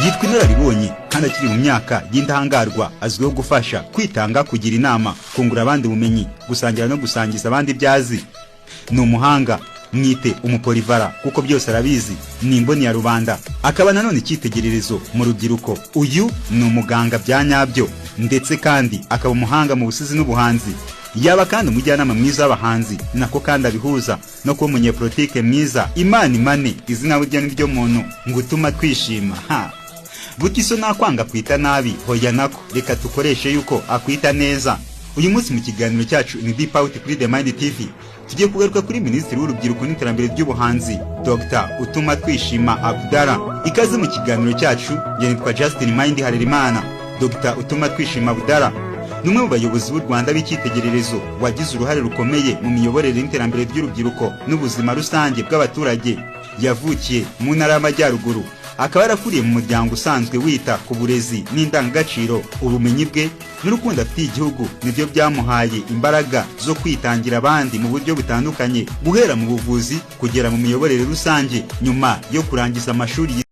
Yitwa inararibonye kandi akiri mu myaka y'indahangarwa. Azwiho gufasha, kwitanga, kugira inama, kungura abandi ubumenyi, gusangira no gusangiza abandi ibyo azi. Ni umuhanga, mwite umupolyvalent, kuko byose arabizi. Ni imboni ya rubanda, akaba nanone icyitegererezo mu rubyiruko. Uyu ni umuganga bya nyabyo, ndetse kandi akaba umuhanga mu busizi n'ubuhanzi. Yaba kandi umujyanama mwiza w'abahanzi, nako kandi abihuza no kuba umunyepolitike mwiza. Imana imane izina burya ni ryo muntu ngo utuma twishima. Ha, burya iso nakwanga kwita nabi, hoya nako reka tukoreshe yuko akwita neza. Uyu munsi mu kiganiro cyacu ni Deep Out kuri The Mind TV, tugiye kugaruka kuri Minisitiri w'Urubyiruko n'Iterambere ry'Ubuhanzi, Dr Utumatwishima Abdallah. Ikaze mu kiganiro cyacu, njye nitwa Justin Mind Harerimana. Dr Utumatwishima Abdallah ni umwe mu bayobozi b'u Rwanda b'icyitegererezo, wagize uruhare rukomeye mu miyoborere n'iterambere ry'urubyiruko n'ubuzima rusange bw'abaturage. Yavukiye mu Ntara y'Amajyaruguru, akaba yarakuriye mu muryango usanzwe wita ku burezi n'indangagaciro. Ubumenyi bwe n'urukundo afitiye igihugu nibyo byamuhaye imbaraga zo kwitangira abandi mu buryo butandukanye, guhera mu buvuzi kugera mu miyoborere rusange. Nyuma yo kurangiza amashuri